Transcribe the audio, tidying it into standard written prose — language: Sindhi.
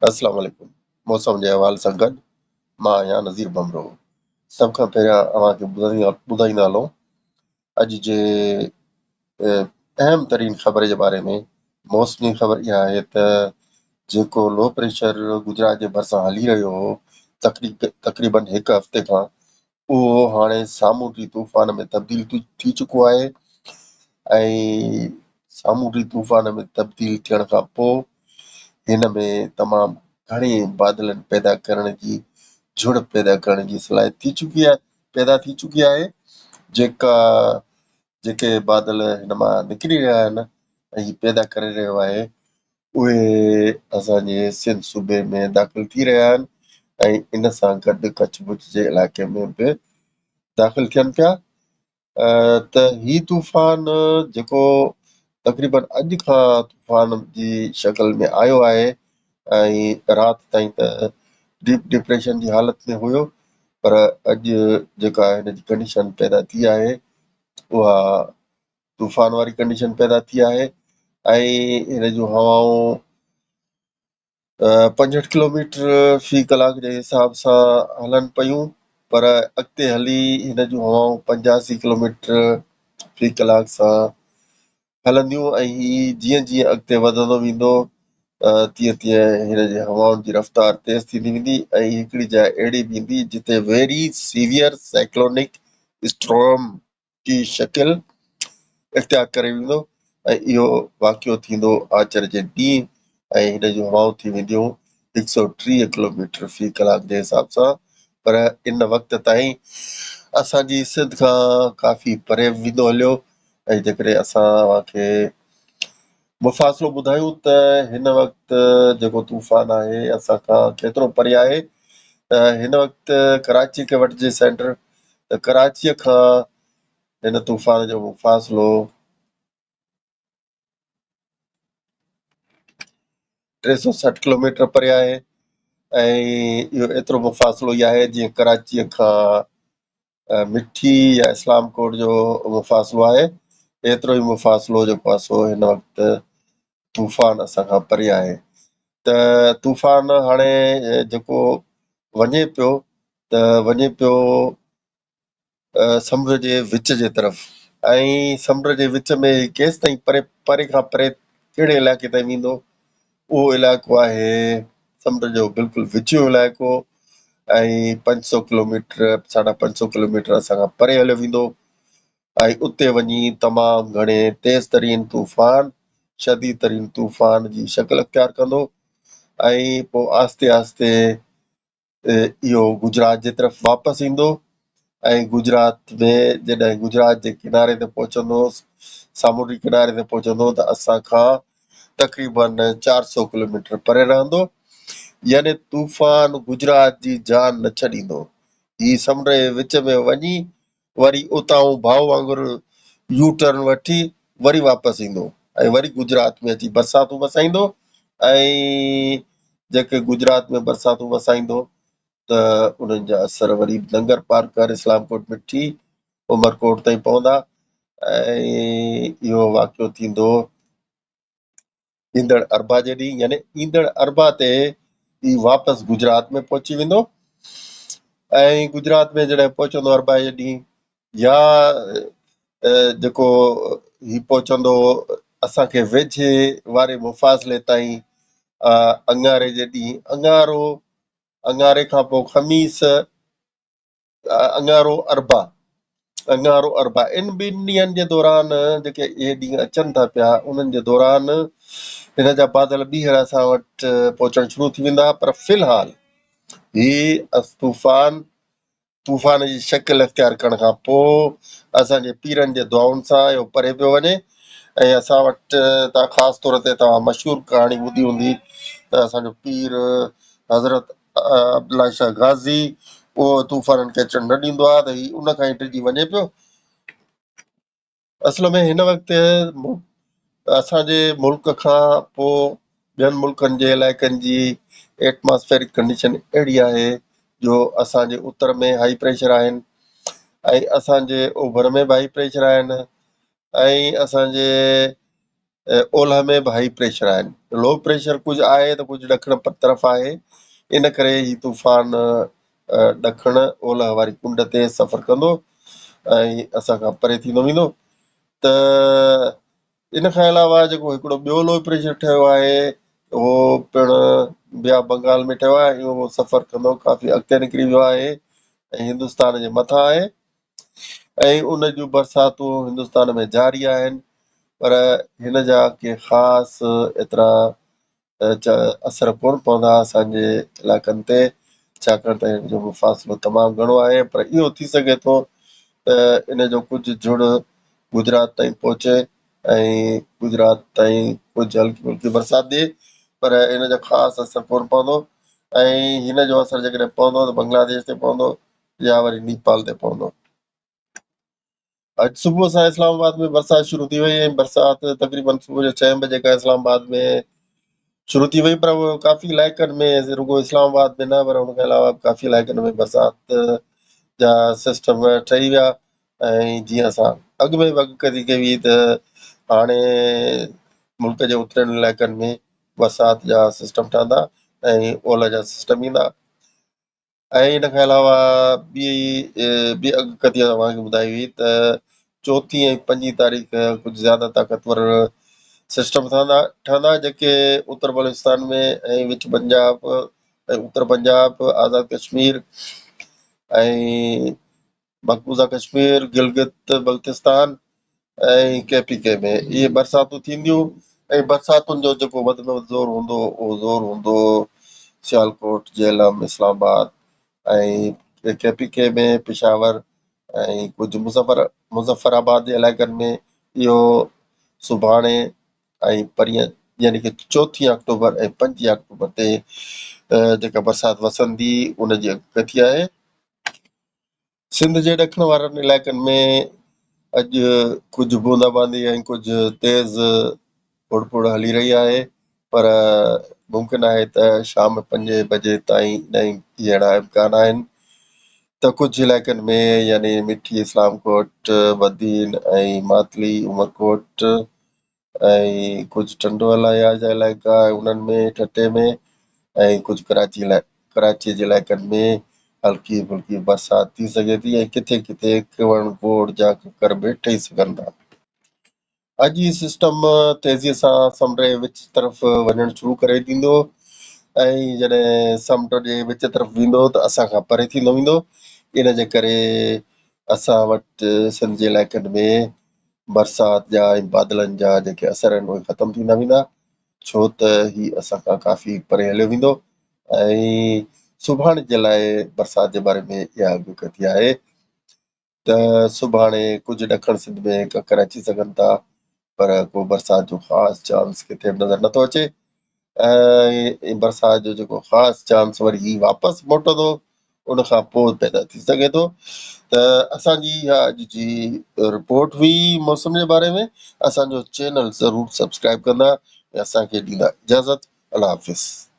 اسلام عليڪم موسم جي حوالي سان گڏ مان آهيان نذير ڀنڀرو. سڀ کان پهريان اوهان کي ٻڌائيندا هلون اڄ جي اهم ترين خبر جي باري ۾. موسمي خبر اها آهي ته جيڪو لو پريشر گجرات جي ڀرسان هلي رهيو هو تقريبن هڪ هفتي کان، اهو هاڻي سامونڊي طوفان ۾ تبديل ٿي چڪو آهي ۽ سامونڊي طوفان ۾ تبديل ٿيڻ کان پوء هن ۾ تمام گهڻي بادلن پيدا ڪرڻ جي، جهڙ پيدا ڪرڻ جي صلاحيت ٿي چڪي آهي، پيدا ٿي چڪي آهي. جيڪي بادل هن مان نڪري رهيا آهن ۽ هي پيدا ڪري رهيو آهي، اهي اسان جي سنڌ صوبي ۾ داخل ٿي رهيا آهن ۽ ان سان گڏ ڪڇ ڀڄ جي علائقي ۾ به داخل ٿين پيا. ته هي طوفان جيڪو تقريبن اڄ کان طوفان جي شڪل ۾ آيو آهي ۽ رات تائين ته ڊيپ ڊپريشن جي حالت ۾ هيو، پر اڄ جيڪا هن جي ڪنڊيشن پيدا ٿي آهي اها طوفان واري ڪنڊيشن پيدا ٿي آهي ۽ هن جون هوائون 65 ڪلوميٽر في ڪلاڪ جي حساب سان هلن پيون، پر اڳتي هلي هن جون هوائون 85 ڪلوميٽر في ڪلاڪ سان هلنديون ۽ هي جيئن جيئن اڳتي وڌندو ويندو تيئن تيئن هن جي هوائن جي رفتار تيز ٿيندي ويندي ۽ هڪڙي جاء اهڙي به ايندي جتي ويري سيويئر سائيڪلونڪ اسٽارم جي شڪل اختيار ڪري ويندو ۽ اهو واقعو ٿيندو آچر جي ڏينهن ۽ هن جون هوائون ٿي وينديون هڪ سؤ ٽيهه ڪلوميٽر في ڪلاڪ جي حساب سان، پر ان وقت تائين اسان جي سنڌ کان ڪافي پري ويندو هليو. ۽ جيڪڏهن اسان اوهان کي مفاصلو ٻڌايون ته هن وقت جيڪو طوفان آهي اسان کان ڪيترو پري آهي، ته هن وقت ڪراچي کي وٺجي سينٽر ته ڪراچيء کان هن طوفان جو مفاصلو 360 ڪلوميٽر پري آهي ۽ اهو ايترو مفاصلو ئي آهي جيئن ڪراچيء کان مٺي يا اسلام ڪوٽ جو مفاصلو آهي. ايترو ئي مفاصلو جيڪو آهي سو هن وقت طوفان اسان کان پري آهي. ته طوفان هاڻي جيڪو وڃي پيو ته وڃي پيو سمنڊ جي وچ جي طرف، ۽ سمنڊ جي وچ ۾ ڪيستائين پري پري کان پري ڪهڙي علائقي تائين ويندو، اهو علائقو آهي سمنڊ جو بلڪل وچيون علائقو ۽ پنج سؤ ڪلوميٽر، ساڍا پنج سؤ ڪلوميٽر اسان کان پري هليو ويندو ۽ اتي وڃي تمام گهڻي تيز ترين طوفان، شديد ترين طوفان جي شڪل اختيار ڪندو ۽ پوء آهستي آهستي اهو گجرات جي طرف واپس ايندو ۽ گجرات ۾ جڏهن گجرات جي ڪناري تي پهچندو، سامونڊي ڪناري تي پهچندو ته اسان کان تقريبن 400 ڪلوميٽر پري رهندو. يعني طوفان گجرات جي جان نه ڇڏيندو. هي سمنڊ جي وچ ۾ وڃي وري اتائون ڀاء وانگر يو ٽرن وٺي وري واپس ايندو ۽ وري گجرات ۾ اچي برساتون وسائيندو، ۽ جيڪي گجرات ۾ برساتون وسائيندو ته انهن جا اثر وري ننگر پارڪر، اسلام ڪوٽ، مٺي، عمرڪوٽ تائين پوندا ۽ اهو واقعو ٿيندو ايندڙ اربع جي ڏينهن، يعني ايندڙ اربع تي هي واپس گجرات ۾ پهچي ويندو ۽ گجرات ۾ جڏهن پهچندو اربع جي ڏينهن يا جيڪو هي پهچندو اسان کي ويجهي واري مفاصلي تائين اڱاري جي ڏينهن، اڱارو، اڱاري کان پوء خميس، اڱارو اربع، اڱارو اربع، ان ٻن ڏينهن جي دوران جيڪي اهي ڏينهن اچن ٿا پيا انهن جي دوران هن جا بادل ٻيهر اسان وٽ پهچڻ شروع ٿي ويندا. پر في الحال هي طوفان طوفان جي شڪل اختيار ڪرڻ کان پوء اسان جي پيرن جي دعائن سان اهو پري پيو وڃي ۽ اسان وٽ ته خاص طور تي توهان مشهور ڪهاڻي ٻڌي هوندي ته اسان جو پير حضرت عبدالله شاهه غازي اهو طوفانن کي اچڻ نه ڏيندو آهي، ته هي ان کان ئي ڊڄي وڃي پيو. اصل ۾ هن وقت اسان جي ملڪ کان پوء ٻين ملڪن جي علائقن جي ايٽماسفيرڪ ڪنڊيشن اهڙي آهي جو اسان جي اتر ۾ هائي پريشر آهن ۽ اسان جي اوڀر ۾ به هائي پريشر آهن ۽ اسان جي اولهه ۾ به هائي پريشر آهن. لو پريشر ڪجهه آهي ته ڪجهه ڏکڻ طرف آهي. ان ڪري هي طوفان ڏکڻ اولهه واري ڪنڊ تي سفر ڪندو ۽ اسان کان پري ٿيندو ويندو. ته ان کان علاوه جيڪو هڪڙو ٻيو لو پريشر ٺهيو آهي اهو پڻ بي آف بنگال ۾ ٺهيو آهي ۽ اهو سفر ڪندو ڪافي اڳتي نڪري ويو آهي ۽ هندستان جي مٿان آهي ۽ ان جون برساتون هندستان ۾ جاري آهن. پر هن جا ڪي خاص ايترا اثر ڪونه پوندا اسان جي علائقن تي، ڇاڪاڻ ته هن جو مفاصلو تمام گهڻو آهي. پر اهو ٿي سگهي ٿو ته ان جو ڪجهه جڙ گجرات تائين پهچي ۽ گجرات تائين ڪجهه هلڪي ڦلڪي برسات ڏئي، پر ان جو خاص اثر ڪونه پوندو. ۽ هن جو اثر جيڪڏهن پوندو ته بنگلاديش تي پوندو يا وري نيپال تي پوندو. اڄ صبح سان اسلام آباد ۾ برسات شروع ٿي وئي ۽ برسات تقريبن صبح جو ڇهين بجي کان اسلام آباد ۾ شروع ٿي وئي، پر ڪافي علائقن ۾ رڳو اسلام آباد ۾ نه پر ان کان علاوه به ڪافي علائقن ۾ برسات جا سسٽم ٺهي ويا. ۽ جيئن اسان اڳ ۾ به اڳڪٿي ڪئي هئي ته هاڻي ملڪ جي اترين علائقن ۾ برسات جا سسٽم ٺهندا ۽ اولهه جا سسٽم ايندا. ۽ ان کان علاوه ٻي ٻي اڳڪٿي اوهان کي ٻڌائي هئي ته چوٿين ۽ پنجين تاريخ ڪجهه زياده طاقتور سسٽم ٺهندا جيڪي اتر بلوچستان ۾ ۽ وچ پنجاب ۽ اتر پنجاب، آزاد ڪشمير ۽ مقبوضه ڪشمير، گلگت بلتستان ۽ ڪي پي ڪي ۾ اهي برساتون ٿينديون. ۽ برساتن جو جيڪو وڌ ۾ وڌ زور هوندو اهو زور هوندو سيالڪوٽ، جهلم، اسلام آباد ۽ ڪي پي ڪي ۾ پشاور ۽ ڪجهه مظفر آباد جي علائقن ۾. اهو سڀاڻي ۽ پرينء يعني ڪه چوٿين آڪٽوبر ۽ پنجين آڪٽوبر تي جيڪا برسات وسندي ان جي اڳڪٿي آهي. سنڌ جي ڏکڻ وارن علائقن ۾ اڄ ڪجهه بوندا باندي ۽ ڪجهه تيز ڦڙ ڦڙ هلي رهي آهي، پر ممڪن آهي ته شام پنجين بجي تائين اهڙا امڪان آهن ته ڪجهه علائقن ۾ يعني مٺي، اسلام ڪوٽ، بدين ۽ ماتلي، عمرڪوٽ ۽ ڪجهه ٽنڊو الايار جا علائقا انهن ۾ ٺٽي ۾ ۽ ڪجهه ڪراچي جي علائقن ۾ هلڪي ڦلڪي برسات ٿي سگهي ٿي ۽ ڪٿي ڪٿي ڪوڻ گوڙ جا ڪڪر به ٺهي سگهن ٿا. اڄ هي سسٽم تيزيء سان سمنڊ جي وچ طرف وڃڻ شروع ڪري ڏيندو ۽ جڏهن سمنڊ جي وچ طرف ويندو ته اسان کان پري ٿيندو ويندو. ان جي ڪري اسان وٽ سنڌ جي علائقن ۾ برسات جا ۽ بادلن جا جيڪي اثر آهن اهي ختم ٿيندا ويندا، ڇو ته هي اسان کان ڪافي پري هليو ويندو. ۽ سڀاڻي جي لاء برسات جي باري ۾ اها اڳڪٿي آهي ته سڀاڻي ڪجهه ڏکڻ سنڌ ۾ ڪڪر اچي سگهن ٿا، پر ڪو برسات جو خاص چانس ڪٿي به نظر نٿو اچي. ۽ برسات جو جيڪو خاص چانس وري هي واپس موٽندو ان کان پوء پيدا ٿي سگهي ٿو. ته اسان جي اها اڄ جي رپورٽ هئي موسم جي باري ۾. اسان جو چينل ضرور سبسڪرائب ڪندا ۽ اسان کي ڏيندا اجازت. الله حافظ.